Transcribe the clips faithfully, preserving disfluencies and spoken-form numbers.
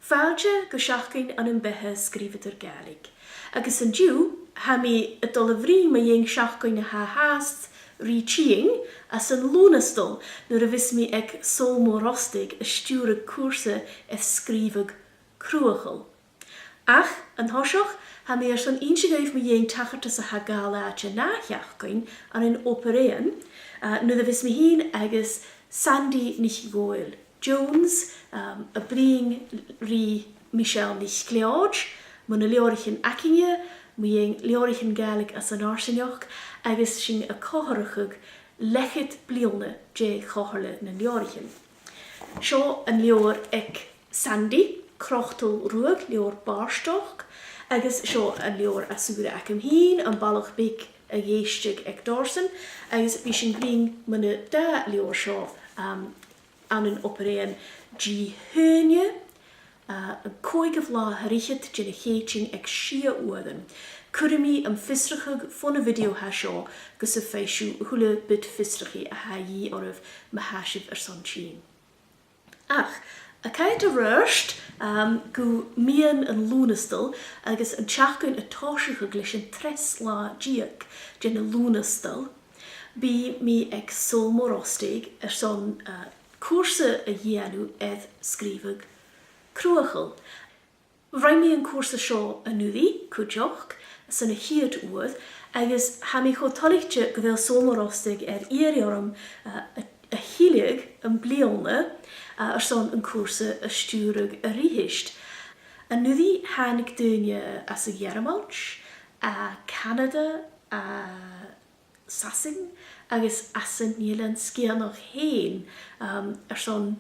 Fàilte gu Seachdain ann am Beatha Sgrìobhadair Gàidhlig. Agus an-diugh, tha mi a' dol a bhruidhinn mu dheidhinn seachdain a tha fhathast ri tighinn, anns an Lùnastal, nuair a bhios mi aig Sabhal Mòr Ostaig a' stiùireadh cùrsa air sgrìobhadh cruthachail. Ach, an toiseach, tha mi airson innse dhuibh mu dheidhinn tachartas a tha a' gabhail àite an ath sheachdain ann an Obar Dheathain, uh, nuair a bhios mi fhìn agus Sandaidh NicDhòmhnaill Jones, um, a' bruidhinn ri Michelle NicLeòid mu na leabhraichean againne, mu dheidhinn leabhraichean Gàidhlig anns an fharsaingeachd, agus sinn a' comharrachadh leth-cheud bliadhna de Chomhairle nan Leabhraichean. Seo an leabhar aig Sandaidh, Crotal Ruadh, leabhar bàrdachd, agus seo an leabhar as ùire agam fhìn, Am Balach Beag a dh'Èisteadh aig Dorsan, agus bidh sinn a' bruidhinn mu na dà leabhar seo, um, ann an Obar Dheathain Dihaoine, uh, an còigeamh latha air fhichead den Chèitean aig sia uairean. Cuiridh mi am fiosrachadh fon a' video a tha seo gus am faigh sibh a h-uile bit fiosrachaidh a tha a dhìth oirbh ma tha sibh airson tighinn. Ach, a' coimhead air adhart, um, gu meadhan an Lùnastail agus an t-seachdain a' tòiseachadh leis an treas latha deug den Lùnastail, bidh mi aig Sabhal Mòr Ostaig airson, uh, cùrsa a dhèanamh air sgrìobhadh cruthachail. Rinn mi an cùrsa seo an-uiridh, cuideachd, san a' chiad uair, agus tha mi cho toilichte gu bheil Sabhal Mòr Ostaig air iarraidh orm, uh, a, a thilleadh am-bliadhna, uh, airson an cùrsa a stiùireadh a-rithist. An-uiridh thàinig daoine às a' Ghearmailt, à Canada, à Sasainn agus às an Eilean Sgitheanach fhèin, um, airson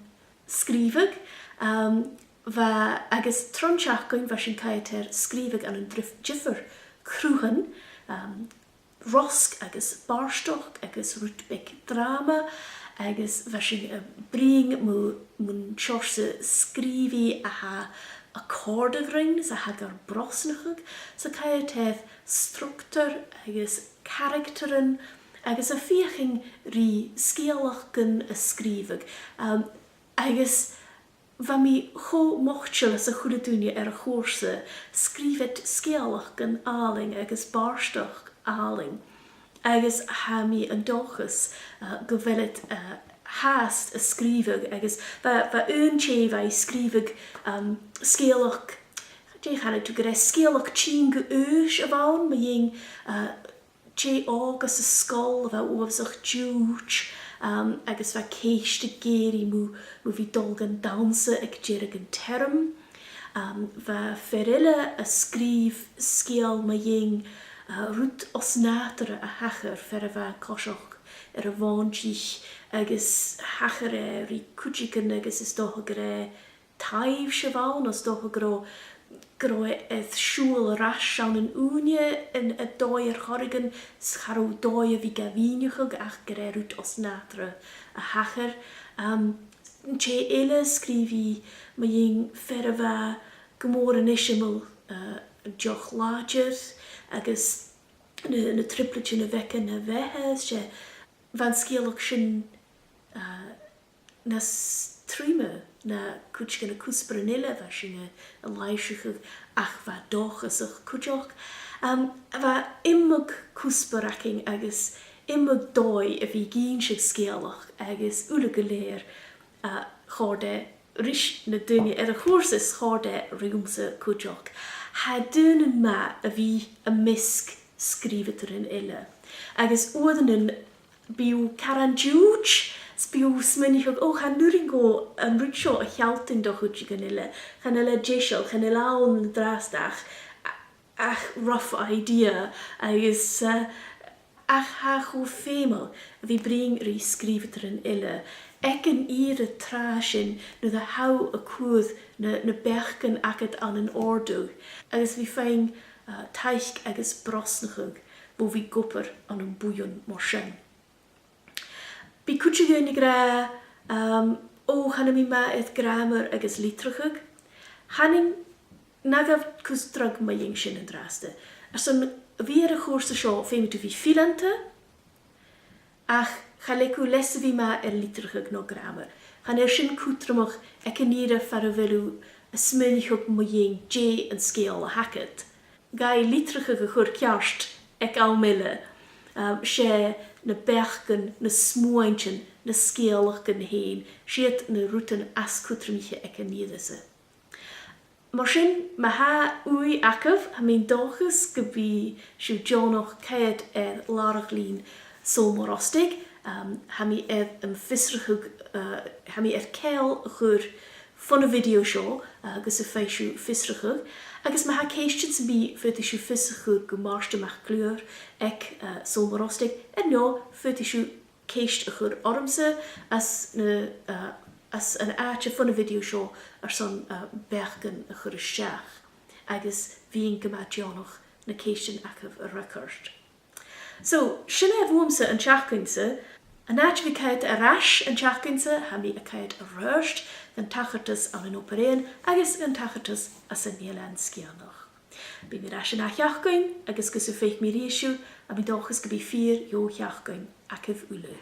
sgrìobhadh. Um, bha, agus tron t-seachdain bha sinn a' coimhead air sgrìobhadh ann an drif-, diofar chruthan, um, rosg agus bàrdachd agus rud beag dràma, agus bha sinn a' bruidhinn mu, mun t-seòrsa sgrìobhaidh a tha a' còrdadh rinn, 's a tha gar brosnachadh, 's a' coimhead air structar agus caractaran agus a' feuchainn ri sgeulachdan a sgrìobhadh. Um, agus bha mi cho moiteil às a h-uile duine air a' chùrsa, sgrìobh iad sgeulachdan àlainn agus bàrdachd àlainn. Agus tha mi an dòchas, uh, gu bheil iad, uh, fhathast a' sgrìobhadh, agus bha, bha aon tè a bha a' sgrìobhadh, um, sgeulachd, dè chanadh tu, gur e sgeulachd tighinn gu aois a bh' ann, mu dheidhinn, uh, tè òg às an sgoil a bha uabhasach diùid, um, agus bha ceist ag èirigh mu, mu bhith dol dhan dannsa aig deireadh an teirm. Um, bha fear eile a sgrìobh sgeul mu dheidhinn, uh, rud os-nàdarra a thachair far a bha e a' coiseachd air a' mhòintich agus thachair e ri cuideigin agus is dòcha gur e taibhse a bh' ann, is dòcha gun robh, gun robh e air siubhal air ais ann an ùine an, an dòigh air choreigin, 's cha robh dòigh a bhith ga mhìneachadh ach gur e rud os-nàdarra a thachair. Um, an tè eile sgrìobh i mu dheidhinn fear a bha gu mòr an eisimeil, uh, deoch-làidir agus na, na trioblaidean a bh' aige na bheatha, 's e, bha an sgeulachd sin, uh, nas truime na cuid de na cuspairean eile a bha sinn a', a' làimhseachadh ach bha dòchasach cuideachd. Um, bha iomadh cuspair againn agus iomadh dòigh a bhith ag innse sgeulachd agus uile gu lèir, uh, chòrd e ris na daoine air a' chùrsa is chòrd e riumsa cuideachd. Tha e daonnan math a bhith am measg sgrìobhadairean eile. Agus uaireannan bidh thu caran diùid, 's bidh thu a' smaoineachadh, o, chan urrainn dhomh an rud seo a shealltainn do chuideigin eile, chan eil e deiseil, chan eil e ann an-dràsta ach, ach rough idea, agus, eh, ach tha e cho feumail a bhith a' bruidhinn ri sgrìobhadairean eile, aig an ìre tràth sin nuair a tha thu a' cur na, na beachdan agad ann an òrdugh, agus a bhith a' faighinn, eh, taic agus brosnachadh bho bhith ag obair ann am buidheann mar sin. Bidh cuid de dhaoine ag ràdh, um, o, chan eil mi math air gràmar agus litreachadh. Chanainn, na gabh cus dragh mu dheidhinn sin an-dràsta. Airson a bhith air a' chùrsa seo, feumaidh tu bhith fileanta, ach cha leig thu leas a bhith math air litreachadh no gràmar. Chan eil sin cudromach aig an ìre far a bheil thu smaoineachadh mu dheidhinn dè an sgeul a th' agad. Gabhaidh litreachadh a chur ceart aig àm eile. Um, 's e na beachdan, na smuaintean, na sgeulachdan fhèin, 's iad na rudan as cudromaiche aig an fhìor 's a. Mar sin, ma tha ùidh agaibh, tha mi 'n dòchas gum bi sibh deònach coimhead air làrach-lìn Sabhal Mòr Ostaig. Um, tha mi air am fiosrachadh, uh, tha mi air ceangal a chur fon a' video seo, uh, gus am faigh sibh fiosrachadh. Agus ma tha ceistean sam bith, faodaidh sibh fios a chur gu Màrtainn MacIlleathain aig, uh, Sabhal Mòr Ostaig, air neo, faodaidh sibh ceist a chur ormsa às na, uh, às an àite fon a' video seo airson, uh, beachdan a chur a-steach. Agus bhithinn gu math deònach na ceistean agaibh a fhreagairt. So, sin e bhuamsa an t-seachdain-sa. An àite a bhith a' coimhead air ais an t-seachdain-sa, tha mi a' coimhead air adhart dhan tachartas ann an Obar Dheathain agus dhan tachartas anns an Eilean Sgitheanach. Bidh mi air ais an ath-sheachdain, agus gus am faic mi a-rithist sibh, tha mi 'n dòchas gum bi fìor dheagh sheachdain agaibh uile.